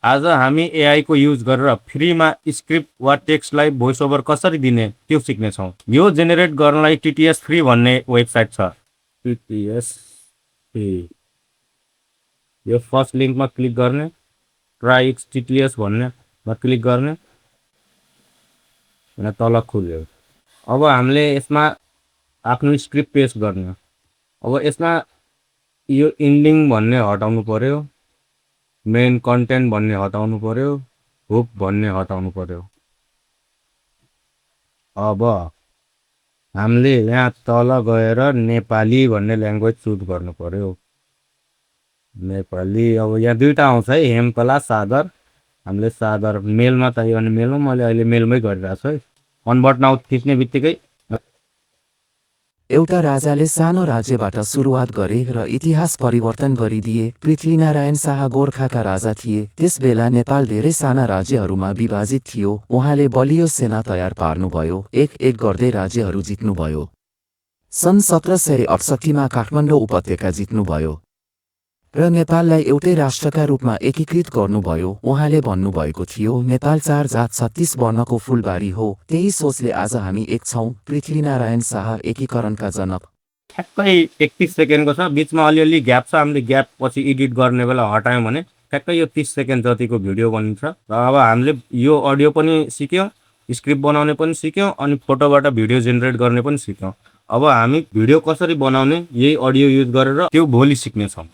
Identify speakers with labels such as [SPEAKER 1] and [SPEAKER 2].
[SPEAKER 1] आज हामी एआई को युज गरेर फ्रीमा स्क्रिप्ट वा टेक्स्टलाई भोइस ओभर कसरी दिने त्यो सिक्नेछौँ। यो जेनेरेट गर्नलाई टिटिएस फ्री भन्ने वेबसाइट छ। टिटिएस फ्री, यो फर्स्ट लिङ्कमा क्लिक गर्ने, ट्राई टिटिएस भन्नेमा क्लिक गर्ने र तल खुल्यो। अब हामीले यसमा आफ्नो स्क्रिप्ट पेस्ट गर्ने। अब यसमा यो इन्डिङ भन्ने हटाउनु पर्यो, मेन कन्टेन्ट भन्ने हटाउनु पर्यो, हुक भन्ने हटाउनु पर्यो। अब हामीले यहाँ तल गएर नेपाली भन्ने ल्याङ्ग्वेज चुज गर्नु पर्यो। नेपाली अब यहाँ दुईटा आउँछ है, हेमकला सागर। हामीले सागर मेलमा चाहियो भने मेलमा, मैले अहिले मेलमै गरिरहेको छु है। कन्भर्ट नाउ थिच्ने बित्तिकै
[SPEAKER 2] एउटा राजाले सानो राज्यबाट सुरुवात गरे र इतिहास परिवर्तन गरिदिए। पृथ्वीनारायण शाह गोर्खाका राजा थिए। त्यसबेला नेपाल धेरै साना राज्यहरूमा विभाजित थियो। उहाँले बलियो सेना तयार पार्नुभयो, एक गर्दै राज्यहरू जित्नुभयो। सन् 1768मा काठमाडौँ उपत्यका जित्नुभयो र नेपाललाई एउटै राष्ट्रका रूपमा एकीकृत गर्नुभयो। उहाँले भन्नुभएको थियो, नेपाल 4 जात 36 वर्णको फुलबारी हो। त्यही सोचले आज हामी एक छौँ। पृथ्वीनारायण शाह एकीकरणका जनक।
[SPEAKER 1] ठ्याक्कै 31 सेकेन्डको छ, बिचमा अलिअलि ग्याप छ। हामीले ग्याप पछि एडिट गर्ने बेला हटायौँ भने ठ्याक्कै यो 30 सेकेन्ड जतिको भिडियो बनिन्छ। र अब हामीले यो अडियो पनि सिक्यौँ, स्क्रिप्ट बनाउने पनि सिक्यौँ, अनि फोटोबाट भिडियो जेनेरेट गर्ने पनि सिक्यौँ। अब हामी भिडियो कसरी बनाउने यही अडियो युज गरेर त्यो भोलि सिक्नेछौँ।